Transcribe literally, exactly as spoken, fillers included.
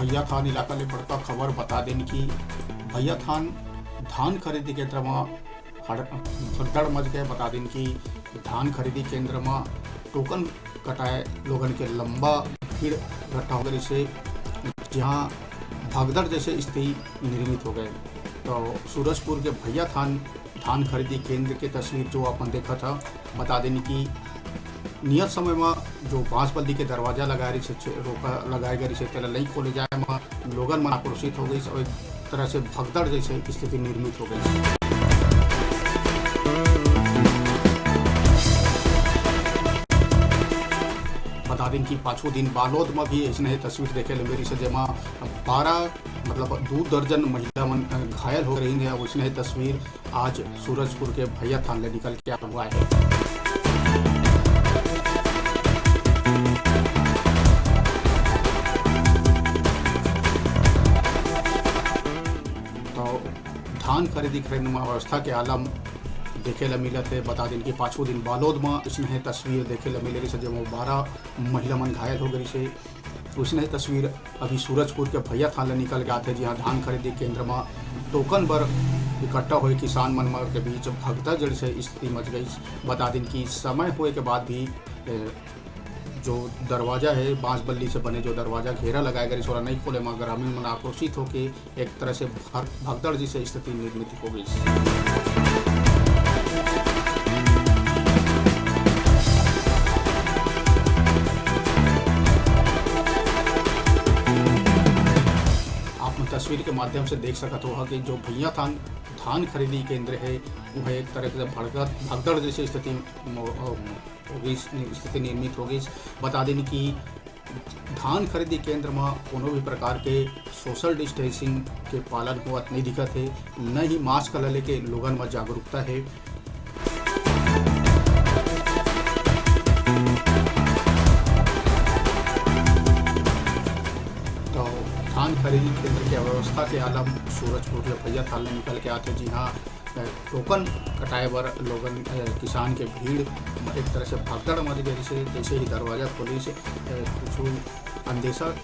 भैया थान इलाका ले बड़का खबर। बता देन कि भैया थान धान खरीदी केंद्र म हड़-, भगदड़ मच गए। बता देन कि धान खरीदी केंद्र म टोकन कटाए लोगन के लंबा भीड़ इकट्ठा हो गए, जिससे जहां भगदड़ जैसे स्थिति निर्मित हो गए। तो सूरजपुर के भैया थान धान खरीदी केंद्र के तस्वीर जो अपन देखत ह, बता देनी कि नियत समय म जो बांस बल्ली के दरवाजा लगाए रहिस हे, रोका लगाए गए रहिस हे, तेला नइ खोले जाए म लोगन मन आक्रोशित हो गइस और एक तरह से भगदड़ जैसे स्थिति निर्मित हो गइस। बता दिन कि पाछू दिन बालोद म भी अइसने तस्वीर देखे ले मिलिस हे, जेमा बारह, मतलब दू दर्जन महिला मन घायल हो रही हैं। वइसने तस्वीर आज सूरजपुर के भैया थान ले निकल के आया हुआ है। तो धान खरीदी खरीद म अवस्था के आलम देखे ल मिलत हे। बता दिन कि पाछू दिन बालोद म अइसने तस्वीर देखे ल मिले रहिस हे, जेमा बारह महिला मन घायल हो गए रहिस हे। वइसने तस्वीर अभी सूरजपुर के भैया थान ले निकल के आथे, जिहां धान खरीदी केंद्र म टोकन बर इकट्ठा होए किसान मन म के बीच भगदड़ जैसे स्थिति मच गई। बता दिन कि समय होए के बाद भी, ए, जो दरवाजा है, बांस बल्ली से बने जो दरवाजा घेरा लगाए गए, ओला नहीं खोले म ग्रामीण मन आक्रोशित होके एक तरह से भर-, भगदड़ जैसे स्थिति निर्मित हो गई। आप मन तस्वीर के माध्यम से देख सकत हो कि जो भैया थान धान खरीदी केंद्र है, वो है एक तरह से भड़कत, भगदड़ जैसे स्थिति मो-, अ, हो गई, स्थिति निर्मित हो गई। बता दें कि धान खरीदी केंद्र म कोनो भी प्रकार के सोशल डिस्टेंसिंग के पालन होवत नहीं दिखत हे, न ही मास्क ल लेके लोगन म जागरूकता हे। तो धान खरीदी केंद्र के अव्यवस्था के आलम सूरजपुर के भैया थान ले निकल के आथे, जिहां अ, टोकन कटाए बर लोगन, अ, किसान के भीड़ म एक तरह से भगदड़ मच गए, जैसे, जैसे ही दरवाजा खोलिस, अ, कुछ अंदेशा।